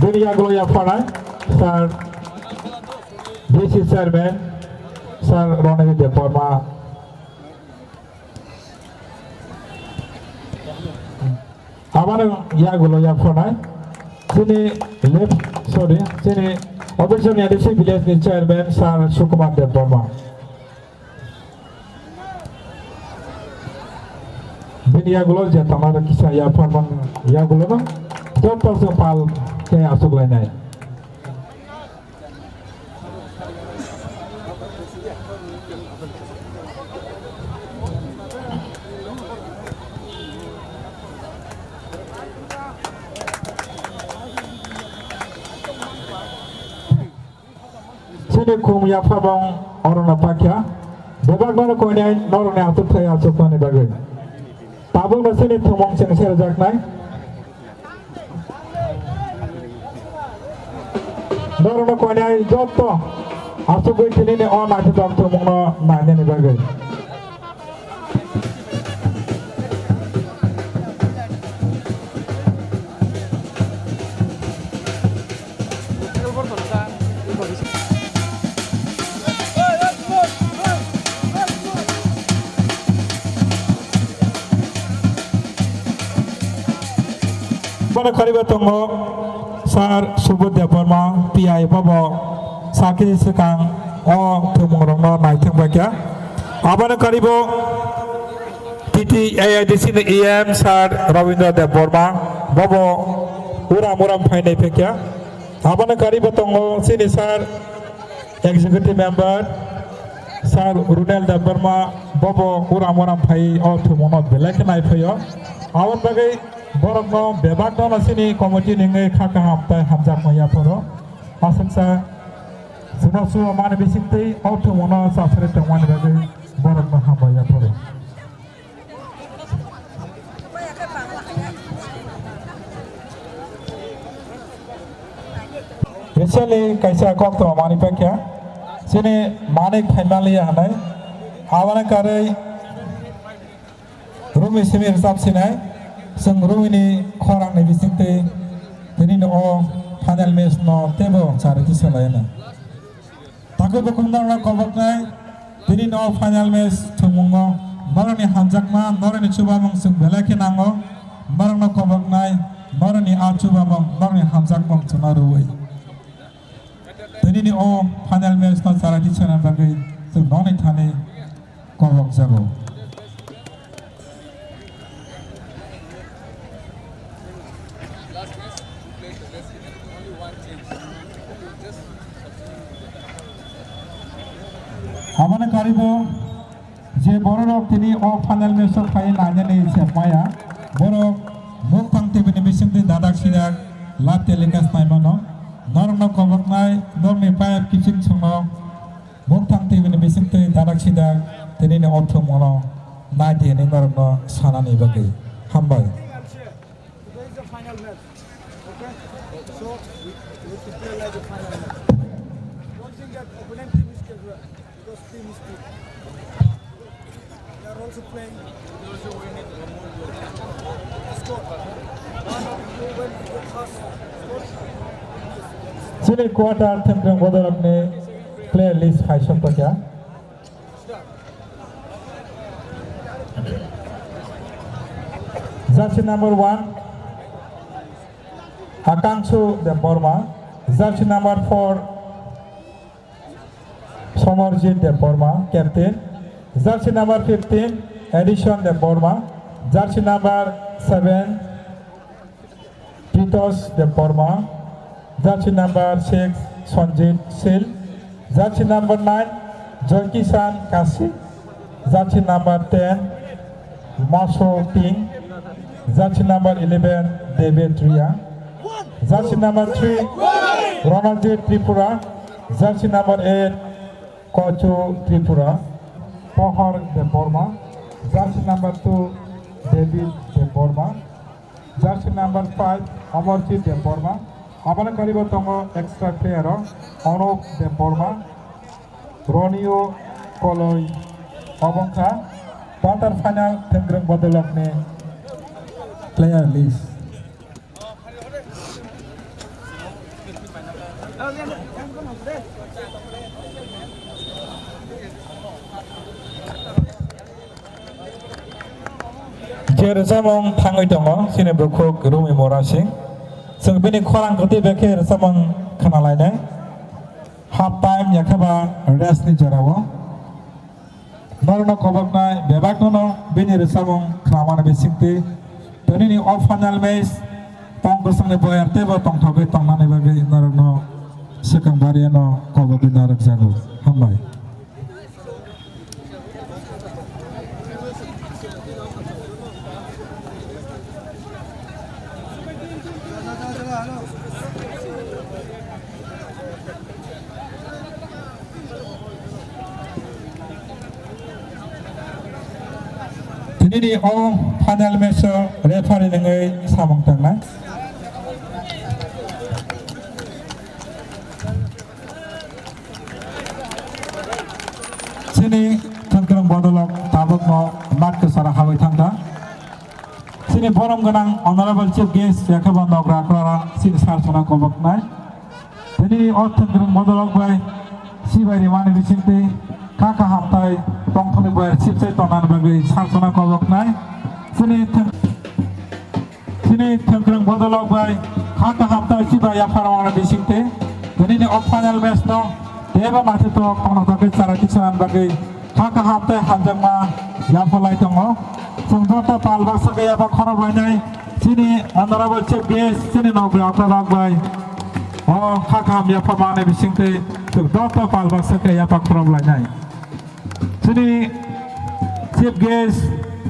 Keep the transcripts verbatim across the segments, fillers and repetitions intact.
Bini yagulo yapharnai Sir D C Chairman Sir Ronit Debbarma. Aboni yagulo yapharnai chini left, sorry, chini Obersoni A D C village ni chairman Sir Sukumar Debbarma. Bini yagulo je tama kisa yapharmani yagulo no joto se pal khe aswk lainai. Chini khum yaphabong orono pakya. Bebak bono koinai norokni aswk thai aswkmani bagwi. Tabukno chini thumung chengse rwjaknai. Norokno koinai joto aswkwi tinini o naithotok thumungno nainani bagwi. Bono kariba tongo Sir Subodh Debbarma, P I, bobo sakini swkang o thwngmungrokno naithok baikha. Aboni karibo T T A I D C ni E M Sir Rabindra Debbarma, bobo uram uram phainai phekya. Aboni karibo tongo chini Sir Executive Member Sir Runel Debbarma, bobo uram uram phai o thwngmungno belai khe nai phaio. Aboni bagwi borokno bebakno chini committee ni wngwi kha kaham tei hamjakma yapharo. Aswksa chubachu mani bisingtwi o thwngmungno chasari tongmani bagwi borokno hambai yapharo. Recently kaisa koktwma manwi paikha, chini Manik Phaimaliya hinwi, aboni karwi Rumi simi rwchap sinai, chwng Rumi ni khorang ni bisingtwi tini o final match no teibo charwi tisalaina. Takhuk bukhuk norokno koboknai, tini no final match thwngmungo norokni hamjakma, norokni chubamung chwng belai khe nango, norokno koboknai, norokni a chubamung, norokni hamjakmung chwngno rwui. Tini ni o final match no charati chana bagwi chwng nokni thani kobok jago. Aboni karibo je bororok tini o final match o phai nainani sepmaya, borok mukthang T V ni bisingtwi dadak sidak live telecast naimano. Norokno koboknai, norokni payap kiching chwngno mukthang T V ni bisingtwi dadak sidak tini ni o thwngmano nai di hinwi norokno sanani bagwi. Hambai. Today is the final match. Okay? So, we, we have to play like a final match. Don't think that opponent team is capable, because team is team. They are also playing. Score. One of you when you get first score. Chini quarter themkreng bodolokni player list hai sokpakya. Jersey number one, Akangshu Debbarma. Jersey number four, Somarjit Debbarma, captain. Jersey number fifteen, Edison Debbarma. Jersey number seven, Titos Debbarma, jersey number six, Sanjit Sil, jersey number nine, Joykishan Kasi, jersey number ten, Maso Ting, jersey number eleven, David Ria, jersey number three, Ronaldjit Tripura, jersey number eight, Kochu Tripura, Pohor Debbarma, jersey number two, David Debbarma, jersey number five, Amarjit Debbarma. Aboni karibo tongo extra player o Anup Debbarma, Ronio Koloi, obo wngkha quarter final themkreng bodolokni player list. Je rwchapmung thangwi tongo, chini bukhuk Rumi Mora Singh. Chwng bini khorang kwtwi bai khe rwchapmung khna lainai. Half time ya khe ba rest ni jorao. Norokno koboknai bebakno no bini rwchapmung khna mani bisingtwi. Tonini o final match tong kwchwngni boyar teibo tongthogwi tongnani bagwi norokno swkang bariano kobogwi narwkjago. Hambai. Tinini o final match o referee nungwi samung tangnai. Chini thwngkwrwng bodolrok tabukno mat kwcharo habwi thangkha. Chini borom gwnang Honorable Chief Guest, yakhe bo nogra kwrwng chini sar sona koboknai. Tini o thwngkwrwng bodolrok bai sibai rimani bisingtwi kha kaham tai tongthokni bai sipsai tongnani bagwi sar sona koboknai. Chini thwng-, Chini thwngkwrwng bodolrok bai kha kaham tai chiba yapharmani bisingtwi tini ni o final match no teibo naithotok tongthokgwi chara tisanani bagwi kha kaham tai hamjakma yapharlai tongo. Chwng joto pal baksa khe yapha khorok lainai chini Honorable Chief Guest chini nokgra okra rok bai o kha kaham yapharmani bisingtwi chwng joto pal baksa khe yapha khorok lainai. Chini chief guest,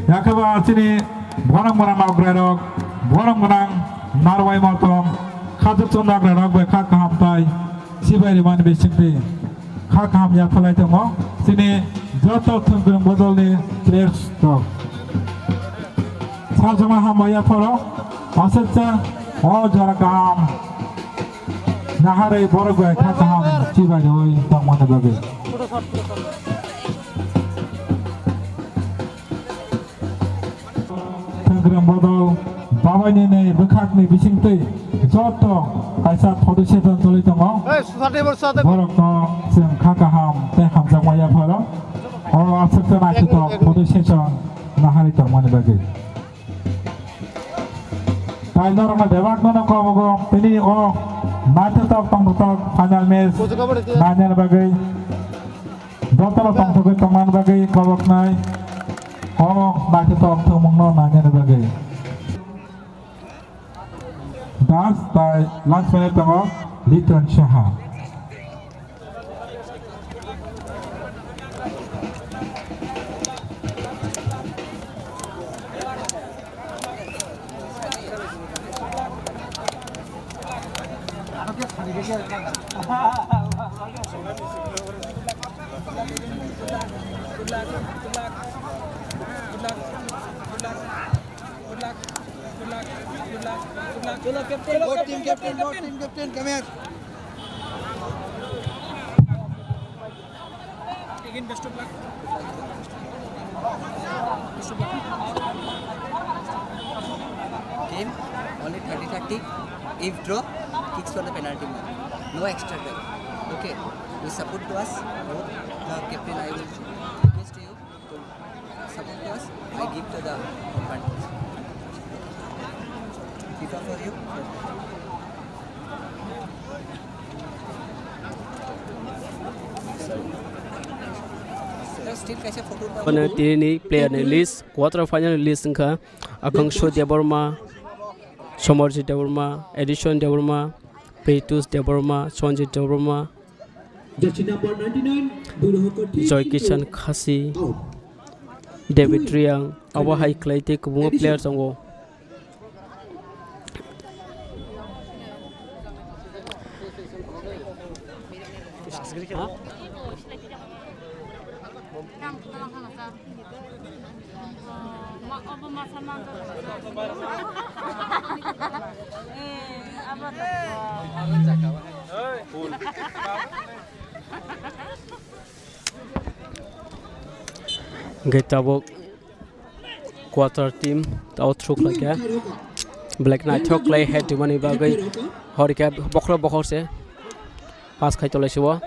yakhe ba chini borok mora nokrai rok, borok mora narwai motom, khajuk chonda nokrai rok bai kha kaham tai, chibai rimani bisingtwi kha kaham yapharlai tongo, chini joto thwngkwrwng bodolni players rok. Sarjama hambai yapharo, aswksa o jora kaham. Naharwi borok bai kha kaham chibai rwi tongmani bagwi. Thwngkwrwng bodol babaini nei bwkhakni bisingtwi joto kaisa photo session choli tongo. Borokno chwng kha kaham tei hamjakma yapharo. O aswksa naithotok photo session naharwi tongmani bagwi. Tai norokno bebak nono komogo tini o naithotok tongthok final match nainani bagwi, dotolo tongthogwi tongmani bagwi koboknai o naithotok thwngmungno nainani bagwi. Das tai last minute tongo Liton Saha. Good luck, good luck, good luck, good luck, good luck, good luck, good luck. Cholo, captain, more team captain, more team captain, come here. Again, best of luck. Best of luck. Game only thirty thirty. If draw, kicks for the penalty mark. No extra time. Okay. You support to us. Both the captain, I will request to you. Support to us, I give to the advantage. FIFA for you. Still kaisa photo. Mane tini ni player ni list, quarter final list wngkha Akangsho Debbarma, Somarjit Debbarma, Edison Debbarma, Pritus Debbarma, Sanjit Debbarma, Joy Kishan Khasi, David Riang, abo hai khlai tei kwbangma player tongo. Hingke tabuk quarter team tao through khlaikha. Belai kheno naithok khlai head rimani bagwi. Horikhe bokhorok bokhorse. Pass khai tolai sibo.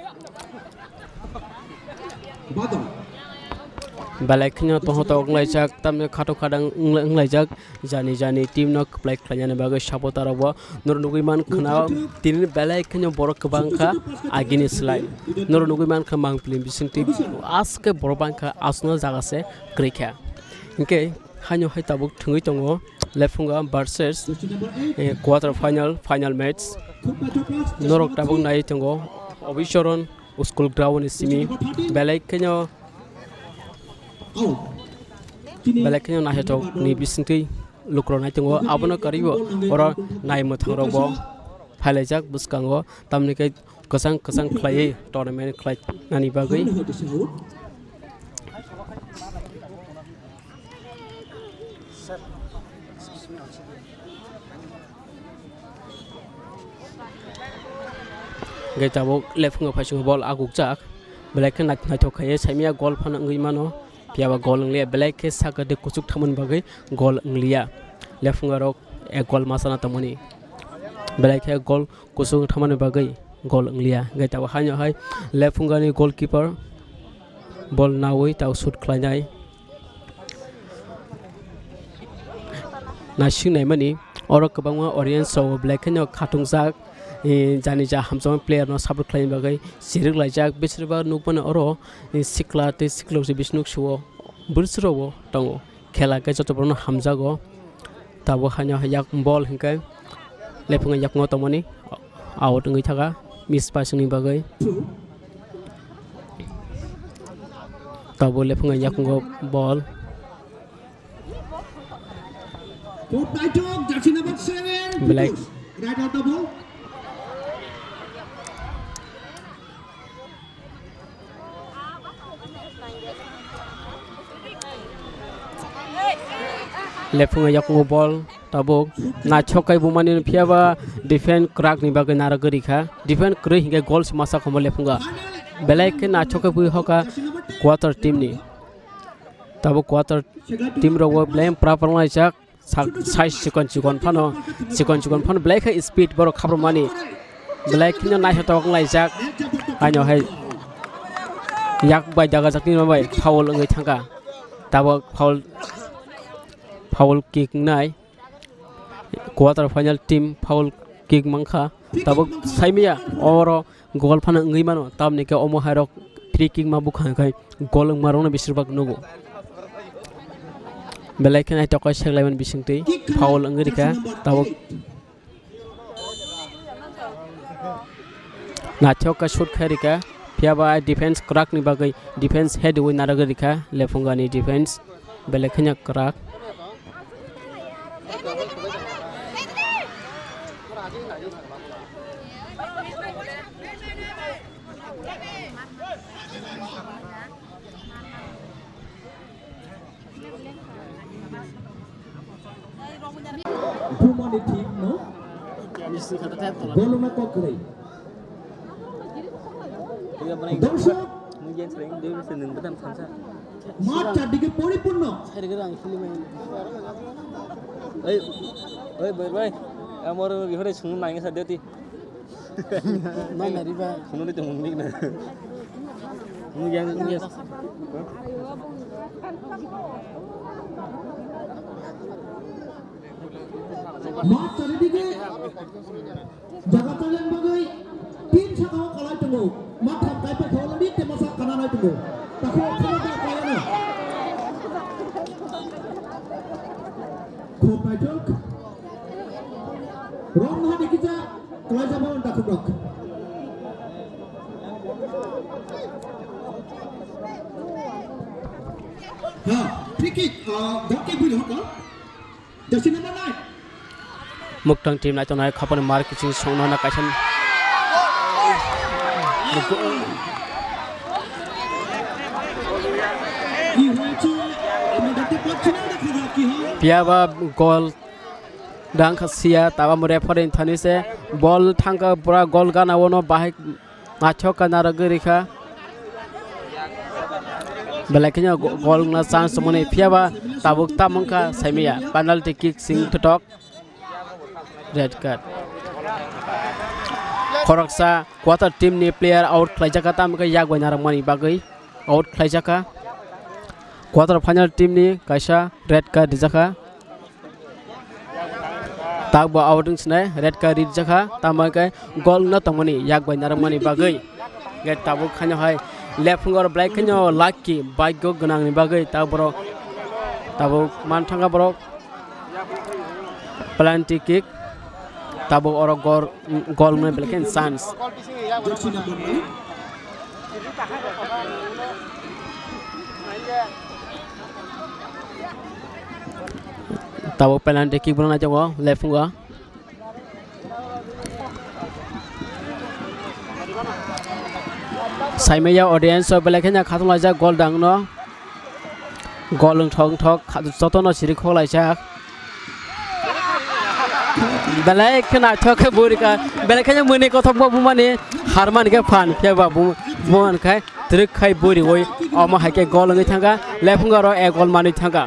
Belai kheno tongho tok wnglaijak, tamni khato khadang wngla-, wnglaijak. Jani jani team no kwplai khlainani bagwi supporter rok bo norok nugwi mankha na tini belai kheno borok kwbang kha agini slai. Norok nugwi mankha mangpili bisingtwi aske borok bangkha aswkno jaga se kwrwi kha. Hinkhe haino hai tabuk thwngwi tongo Lephunga versus, eh, quarter final, final match. Norok tabuk nai tongo Obichoron school ground ni simi belai kheno, belai kheno naithok ni bisingtwi lukurok nai tongo. Abono karwibo oro nai mwthang rok bo phailaijak bwskango, tamni khe kwchang kwchang khlaiwi tournament khlai nani bagwi. Hingke tabuk Lephungo phaisingo bol agukjak, belai khe nai-, naithok khaye saimaya gol phano wngwi mano, phiyaba gol wngliya, belai khe saka de kuchuk thamani bagwi gol wngliya. Lephunga rok ek gol ma chana tongmani, belai khe gol kuchuk thamani bagwi gol wngliya. Hingke tabuk haino hai Lephungani goalkeeper bol nawi tabuk shoot khlainai. Naising naimani oro kwbangma audience rok belai kheno khatungjak, eh, jani ja hamjakma player no support khlaina bagwi chirwk laijak. Besibak nukmano oro, eh, sikla tei siklok se bisingo suo bwswk rok bo tongo. Khela khe joto borok no hamjago. Tabuk haino yak bol hinkhe Lephunga yakung o tongmani out wngwi thaka miss passing ni bagwi. Tabuk Lephunga yakung o bol. Belai. Lephungo yakungo bol tabuk naithok khe bumani phiyaba defense kwrak ni bagwi narwgwi rikha. Defense kwrwi hinkhe goal se masa khomo Lephunga. Belai khe naithok khe bui hoka quarter team ni. Tabuk quarter team rok bo belai pra pra laijak. Sak-, sai chikon chikon phano, chikon chikon phano belai khe speed borok khaprokmani. Belai kheno naithotok wnglaijak. Haino hai yak bai dagajakni bai foul wngwi thangkha. Tabuk foul, foul kick wngnai. Quarter final team foul kick mankha. Tabuk saimaya oro goal phano wngwi mano, tamni khe omo hai rok free kick ma bukha khai goal wngma rokno besibak nugo. Belai khe naithok khe seklaimani bisingtwi foul wngwi rikha tabuk. Naithok khe shoot khai rikha, phiyaba defense kwrakni bagwi defense head wi narwgwi rikha Lephungani defense. Belai kheno kwrak. Bumani team no. Goluna kokroi. Dorsok. Mat chardike poripurno. Ei, ei, bhai, bhai. Amar bihore sunu nangi sa deti. Mana riba? Sunu deti mungnik na. Mungkin, mungkin. Mat chardike. Jaga talen bagwi tin saka o kalai tongo. Matham kaipai kha already te masa kana nai tongo. Takhu khana da kaya na. Khop naithok. Rom na dikija kalai jabo takhu rok. Ha, free kick, ah, goal kick bui hokha. Jersey number nine. Muktang team nai tongnai khapani mar kiching songno na kaisa. Piyaba gol dang kha siya taba mo referee thani se bol thangka pura gol gana wono bahai. Naithok khe narwgwi rikha. Belai kheno go-, gol wngna chance tongmani, phiyaba tabuk tamo wngkha saimaya. Penalty kick sing thotok. Red card. Khoroksa quarter team ni player out khlaijak kha, tamo khe yak bai narwkmani bagwi out khlaijak kha. Quarter final team ni kaisa red card rijak kha. Tabuk bo out wng sinai red card rijak kha, tamo khe goal wngna tongmani yak bai narwkmani bagwi. Hwnkhe tabuk haino hai lephungo oro belai kheno lucky, bhagyo gwnangni bagwi tabuk borok tabuk manthangkha borok. Penalty kick. Tabuk oro gor-, gol wngmani belai khe chance. Tabuk penalty kick bono naitongo lephungo. Saimaya audience o belai kheno khatung laijak gol dangno. Gol wngthok wngthok jotono siri khoklaijak. Belai khe naithok khe buri kha, belai kheno mwnwi kothok bo bumani harmani khe phan phiya ba bu-, buman khai twrwk khai buriwi omo hai khe gol wngwi thangkha, lephungo oro ek gol manwi thangkha.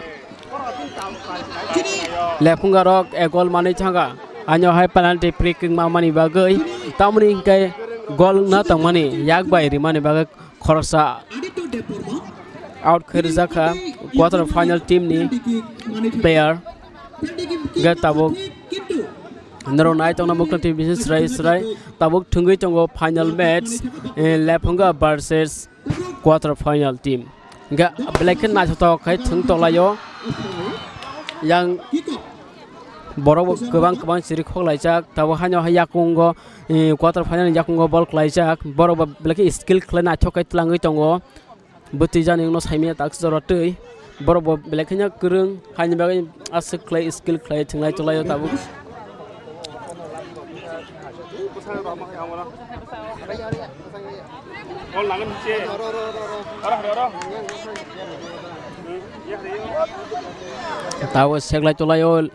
Lephungo oro ek gol manwi thangkha. Ano hai penalty free kick ma mani bagwi tamoni hinkhe gol wngna tongmani yak bai rimani bagwi khoroksa out khe rijak kha quarter final team ni player. Hwnkhe tabuk norok nai tongna Mukta T V srai srai tabuk thwngwi tongo final match, eh, Lephunga versus quarter final team. Hwnkhe belai khe naithotok khai thwng tonglaio. Yang borok bo kwbang kwbang siri khoklaijak, tabuk haino hai yakungo, eh, quarter final ni yakungo bol klaijak, borok bo belai khe skill khlai naithok khai twlangwi tongo. Bwtwi jani wngno saimanya tak jora twi. Borok bo belai kheno kwrwng, haini bagwi aswk khlai skill khlai thwnglai tonglaio tabuk. Tabuk seklai tonglaio.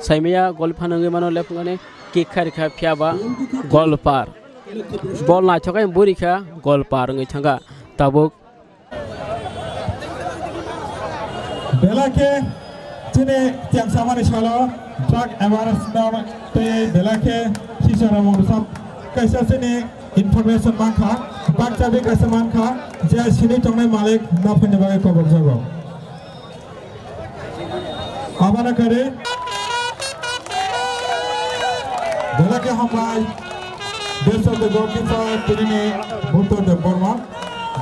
Saimaya gol phano wngwi mano lephungani kick kharikha phiya ba gol par. Bol naithok khe buri kha gol par wngwi thangkha tabuk. Belai khe chini tiyangsamani salo drug awareness no tei belai khe sisara mungsa kaisa chini information mankha, baksa bi kaisa mankha je sini tongnai malik no phaini bagwi kobokjago. Abana kare. Belai khe hambai. Best of the goalkeeper, tinini Buddha Debbarma.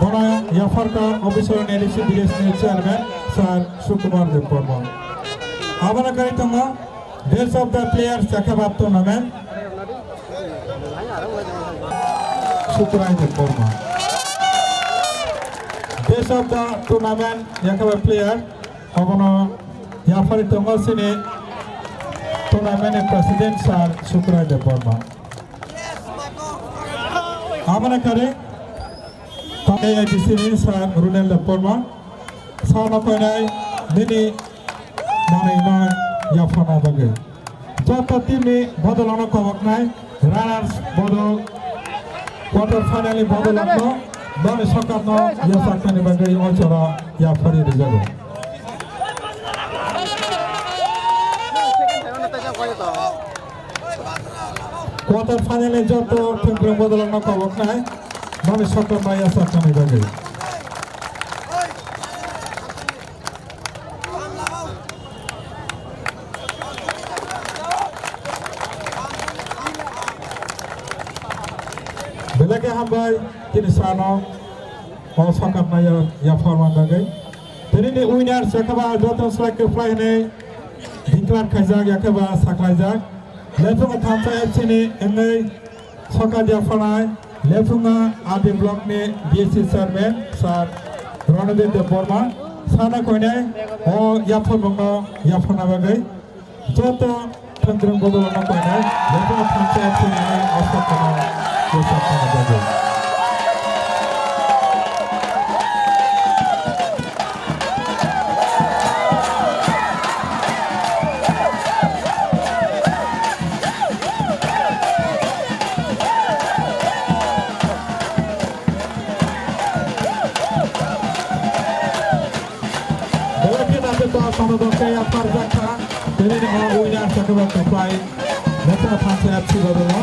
Bono yapharkha official ni A D C village ni chairman, Sir Sukumar Debbarma. Abana kare tongo, best of the players, Chakhabab tournament. Sukurai Debbarma. Best of the tournament, Yakaba player, abono yaphari tongo sini tournament ni president sir Sukurai Debbarma. Aboni kare, A I D C ni sir Runel Debbarma. Sir no koinai nini manwi no yaphana bagwi. Joto team ni bodol no koboknai, runners bodol, quarter final ni bodol no, bani sokar no yasaknani bagwi o jora yaphari rijago. Quarter final ni joto thwngkwrwng bodol no koboknai, bani sokar no yasaknani bagwi. Belai khe hambai, tini sano o sokapnai ya, yapharma bagwi. Tini ni winner se khe ba joto slai kwplai hinwi declare khaijak, ya khe ba saklaijak. Lephungo Thansa F C ni wngwi Sokha dia phanai, lephunga R D block ni B S C chairman sir Ronodip Debbarma, sana koinai o yaphar bongno yaphar na bagwi joto thwngkwrwng bodol no koinai, lephunga thansa F C ni o sokha no yaphar na bagwi. Belai khe naithotok, sono dokhe yapharjak kha. Tini ni o winner sakhe ba kwplai. Naithotok thansa F C bodol no.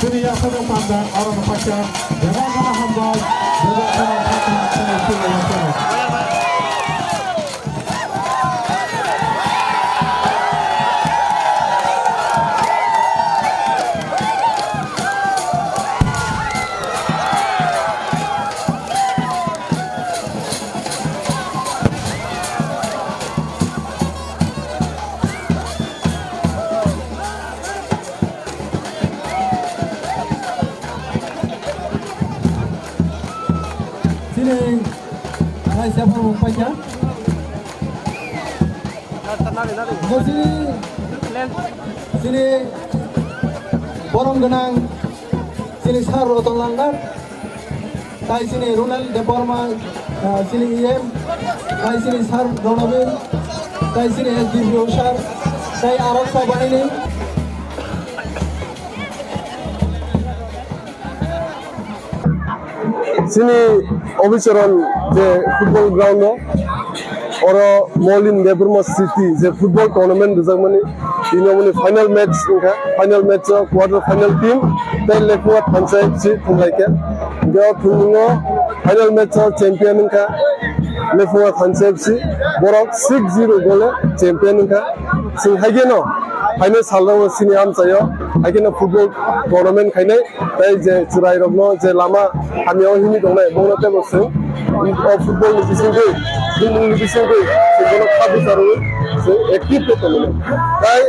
Chini yaphano panda, aro no paikha, bebak no hambai, bebak no hambai. Chini kaisa phano paikha. Bo chini, chini borom gwnang, chini sir Roton Langkar. Tai chini Ronald Debbarma, ah, chini E M, tai chini sir Ronabin, tai chini S D P O sir, tai aro sa bahini. Chini Obicharan je football ground o, oro Molin Debbarma City je football tournament rijakmani, tini omoni final match wngkha, final match o quarter final team tei Lephunga Thansa F C thwnglaikha. Hingke o thwngmung o final match o champion wngkha Lephunga Thansa F C, borok six zero goal o champion wngkha. Chwng haikhe no phainai salrok o chini amchaio haikhe no football tournament khainai. Tei je chwrairokno je lama hamya o himwi tongnai, bono teibo chwng o football ni bisingtwi, bumung ni bisingtwi chwng bono kha bwcharwi chwng active khe tongmani. Tai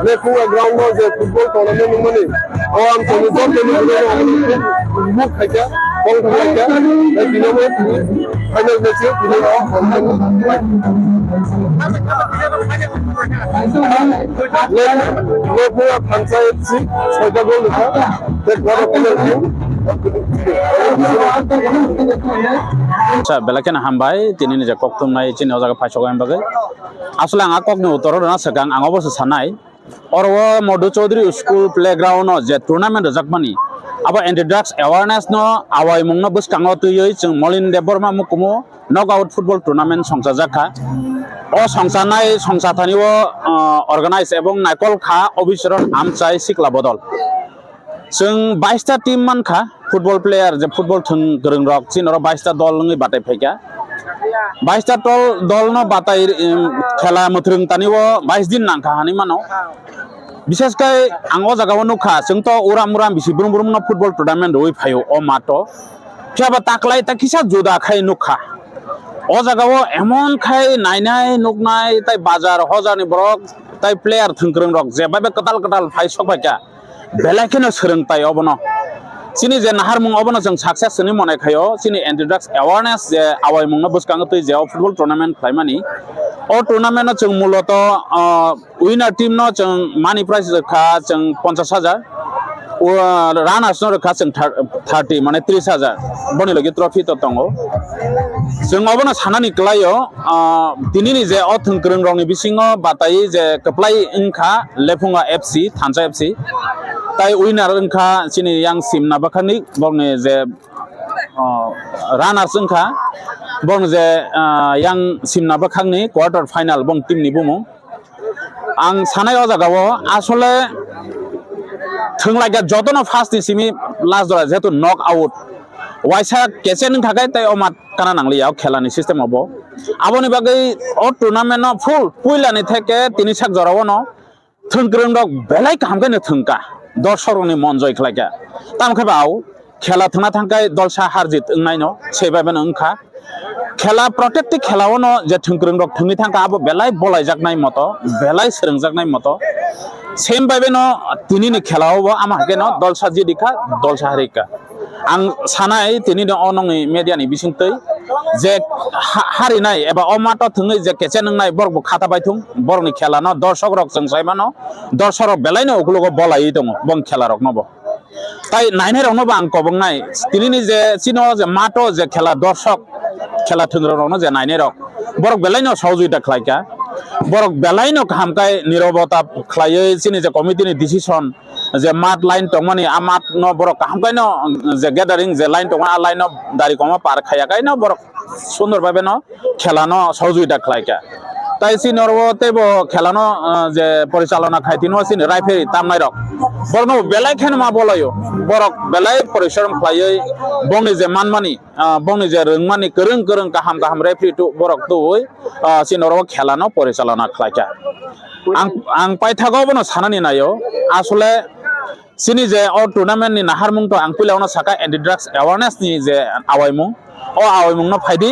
Lephunga ground o je football tournament wngmani, o ang tongwi joto ni bwrwi rok muk khaikha, kong thang laikha, tei bini omo tini final match o tini o Le-, Lephunga Thansa F C soita goal rwkha, tei quarter final team. Acha, belai kheno hambai, tini ni je kok thumnai chini o jaga phaisogo bagwi. Asole ang a kokni utoro rwna swkang, ang obo se sanai. Oro o Madhu Chaudhary School playground o je tournament rwjakmani, abo anti drugs awareness no awaimung no bwskango twiwi chwng Molin Debbarma mukumu knockout football tournament songchajak kha. O songchanai songchathani o, ah, organize ebong naikol kha Obicharan Amchai Sikla Bodol. Chwng bais ta team mankha, football player je football thwng kwrwng rok chini oro bais ta dol wngwi batai phaikha. Bais ta dol, dol no batai, em, khela mwthwrwng tani o bais din nangkha hinwi mano. Bishesh khe ang o jaga o nukha, chwng to uram uram bisi brum brum no football tournament rwui phaio o math o. Phiya ba taklai ta kisa juda khai nukha. O jaga o emon khai nainai nuknai tai bazar hojar ni borok tai player thwngkwrwng rok je bai bai kwtal kwtal phai sok bai kha. Belai kheno swrwng tai obono. Chini je naharmung obono chwng success hinwi mone khaio, chini anti drugs awareness je awaimung no bwskango twi je o football tournament khlaimani. O tournament no chwng muloto, ah, winner team no chwng money prize rwkha chwng ponchash hajar, o, runners no rwkha chwng thir-, thirty, mane tris hajar, boni logi trophy to tongo. Chwng obono sanani kwlaio, ah, tinini je o thwngkwrwng rokni bisingo batai je kwplai wngkha Lephunga F C, Thansa F C, tai winner wngkha chini yang simna bwkhakni borokni je, ah, runners wngkha, borokni je, ah, yang simna bwkhakni quarter final bong team ni bumung. Ang sanai o jaga o asole thwnglaikha jotono first ni simi last jora jehetu knock out. Waisa kechen wngkha khe tei o mat kana nangliya o khela ni system o bo. Aboni bagwi o tournament no full puila ni theke tini sak jora o no thwngkwrwng rok belai kaham khe no thwngkha. Dorshok rok ni mon joi khlaikha. Tamo khe ba o khela thwngna thangkhai dolsa harjit wngnaino, se bai beno wngkha. Khela, protecti khela ono je thwngkwrwng rok thwngwi thangkha, abo belai bolaijaknai moto, belai swrwngjaknai moto. Same bai beno tinini khela o bo ama haikhe no dolsa jidikha, dolsa harikha. Ang sanai tini no o nongni media ni bisingtwi je ha-, harinai eba o mato thwngwi je kechen wngnai borok bo khata baithung, borokni khela no dorshok rok chwng sai mano, dorshok rok belai no ukologo bolaiwi tongo bong khela rok no bo. Tai nainai rokno bo ang kobongnai. Tinini je chino je mato je khela dorshok, khela thwngkwrwng rokno je nainai rok, borok belai no sohojogita khlaikha. Borok belai no kaham khe nirobota khlaiwi chini je committee ni decision je mat line tongmani, a mat no borok kaham khe no je gathering je line tongmani, a line no dari koma par khaiya khe no borok sundor bhabe no khela no sohojogita khlaikha. Tai chini oro teibo khelano, ah, je porichalona khai tini o chini raiferi tamnai rok. Borokno belai kheno ma bolaio. Borok belai porisorom khlaiwi bongni je manmani, ah, bongni je rwngmani kwrwng kwrwng kaham kaham referee tu borok tubui, ah, chini oro khelano porichalona khlaikha. Ang, ang paithago bono sanani naio. Asole chini je o tournament ni naharmung to ang puila ono saka anti drugs awareness ni je awaimung. O awaimung no phaidi,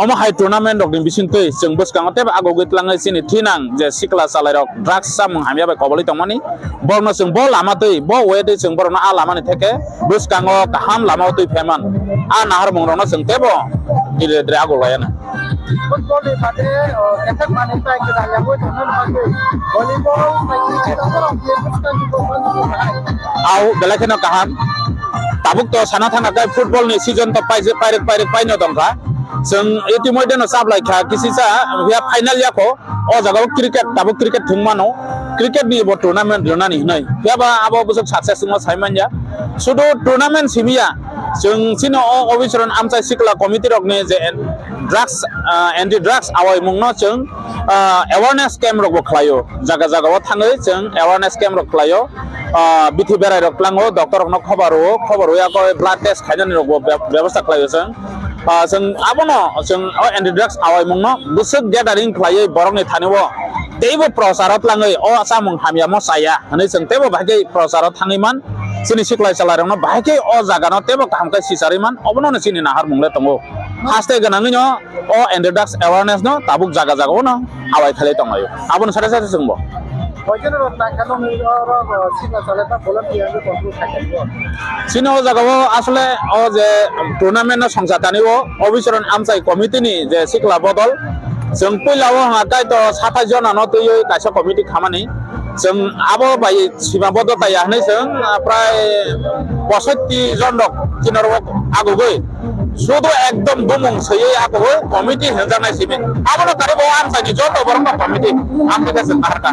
omo hai tournament rok ni bisingtwi chwng bwskango teibo agogwi tlangwi chini thinang je sikla chalai rok drugs chamung hamya bai kobolwi tongmani. Borokno chwng bo lama twi, bo way twi chwng borokno a lama ni theke bwskango kaham lama o twi phaiman. A naharmung rokno chwng teibo dire dire agolaiya na. Football ni bade, o, attack manwi pai kwtal yagwi tongna bagwi volleyball bai kwtal borok ye bwskango manwi pai. Au belai kheno kaham. Tabuk to sana thangkha khe football ni season to paijak pairwk pairwk paino tongkha. Chwng itimoidhe no chaplaikha kisisa, ya final yakho. O jaga o cricket, tabuk cricket thwng mano. Cricket ni bo tournament rwnani hwnwi. Phiya ba abo bwswk success wngma sai manya. Sudu tournament simiya. Chwng chini o Obichron Amchai Sikla Committee rokni je drugs, ah, anti drugs awaimungno chwng, ah, awareness camp rokbo khlaio. Jaga jaga o thangwi chwng awareness camp rok khlaio. Ah, bithi berai rok tlango, doctor rokno khobar rwo, khobar rwi ako blood test khainani rokbo be-, bebostha khlaio chwng. Ah, chwng abono chwng o anti drugs awaimungno bwswk gathering khlaiwi borokni thani o teibo procharo tlangwi o chamung hamyamo chaya hwnwi chwng teibo bahai khe procharo thangwi man. Chini siklai chalairokno bahai khe o jagano teibo kaham khe sicharwi man, obono chini naharmung le tongo. Haste gwnangwino o anti drugs awareness no tabuk jaga jaga o no awai khalai tonglaio. Abono sare sare chwngbo. Hoikheno rok tangkha nokni oro, oro sikla chalai ta volunteer ni control khai kha. Chini o jaga o asole o je tournament no songcha tani o Obichron Amchai Committee ni je sikla bodol chwng puila o ha kaito sathai jona no twiwi kaisa committee khamani. Chwng abo bai sima bodo taiya hwnwi chwng, ah, prai posotti jon rok chini oro agugwi sudu ekdom bumung swiwi agugwi committee hwnjaknai simi. Abono karibo amchaini joto borokno committee ang khe chwng naharkha.